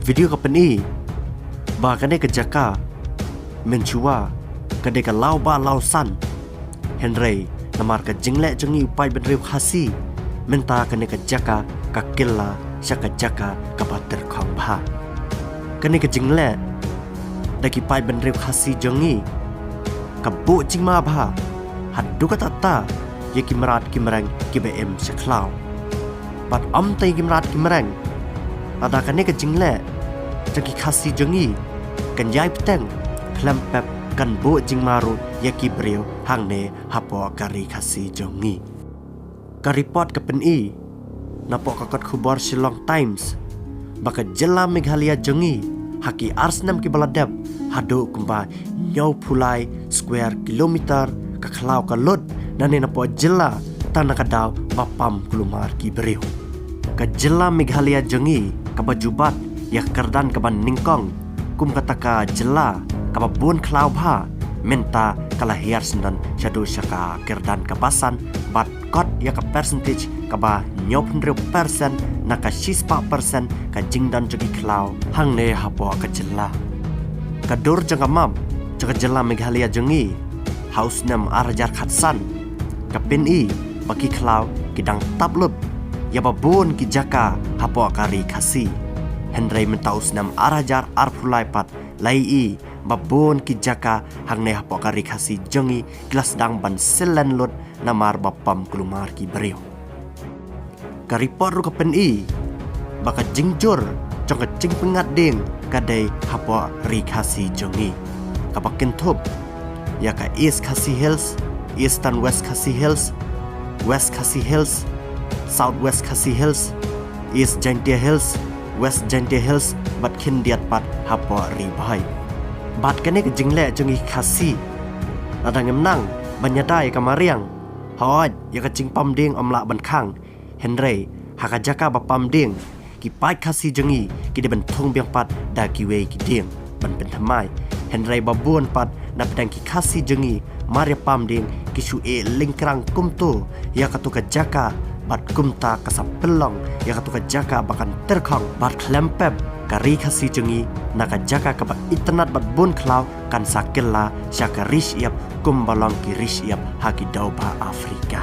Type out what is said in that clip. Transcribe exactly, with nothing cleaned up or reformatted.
Video ka pyni ba kane ka jaka mynshuwa ka dei ka Lawba Lawsan. Hynrei namar ka jingleh jong ngi u paidbynriew Khasi, mynta kane ka jaka ka kylla sha ka jaka kaba tyrkhong bha. Kane ka jingleh da ki paidbynriew Khasi jong ngi ka buh jingma bha haduh katta ïa ki mrad ki mreng kiba im sha khlaw. Bad ym tang ïa ki mrad ki mreng, lada kane ka jingleh jong ki Khasi jong ngi kan ïai bteng, khlem pep kan buh jingma ruh ïa ki briew hangne hapoh ka ri Khasi jong ngi. Ka report ka pyni napoh ka kot khubor Shillong Times ba ka jylla Meghalaya jong ngi ha ki ar snem kiba la dep, haduh kumba hynñiewphew lai square kilometer ka khlaw ka lut nangne napoh jylla, tang na ka daw ba pam kulmar ki briew. Ka jylla Meghalaya jong ngi kaba ju bat ïa ka kyrdan kaba nyngkong kum kata ka jylla kaba bun khlaw bha, mynta ka la hiar syndon shaduh sha ka kyrdan kaba san bad kot ïa ka percentage kaba hynñiewphew hynriew percent na ka shispah percent ka jingdon jong ki khlaw hangne hapoh ka jylla. Ka dur jong ka map jong ka jylla Meghalaya jong ngi ha u snem ar hajar khatsan ka pyni ba ki khlaw ki dang tap lut ïa ba bun ki jaka hapoh ka ri Khasi. Hynrei mynta u snem ar hajar arphew lai pat la ïohi ba bun ki jaka hangne hapoh ka ri Khasi jong ngi ki la sdang ban sil len lut namar ba pam kulmar ki briew. Ka report ruh ka pyni ba ka jingjur jong ka jingpyngngad dieng ka dei hapoh ri Khasi jong ngi, kaba kynthup ïa ka East Khasi Hills, Eastern West Khasi Hills, West Khasi Hills, South West Khasi Hills, East Jaintia Hills, West Jaintia Hills bad khyndiat pat hapoh Ri Bhoi. Bad kane ka jingleh jong ngi Khasi, lada ngim nang ban ïada ïa ka mariang, hooid, ïa ka jingpam dieng ym lah ban khang. Hynrei ha ka jaka ba pam dieng, ki paid Khasi jong ngi ki dei ban thung biang pat da kiwei ki dieng ban pynthymmai. Hynrei ba bun pat na pdeng ki Khasi jong ngi, mar ïa pam dieng ki shu ïeh lyngkrang kumto ïa kato ka jaka, bad kumta ka sa pynlong ïa kato ka jaka ba kan tyrkhong, bad khlem pep ka ri Khasi jong ngi na ka jaka kaba itynnad bad bun khlaw kan sa kylla sha ka ri shyiap kumba long ki ri shyiap ha ki dewbah Afrika.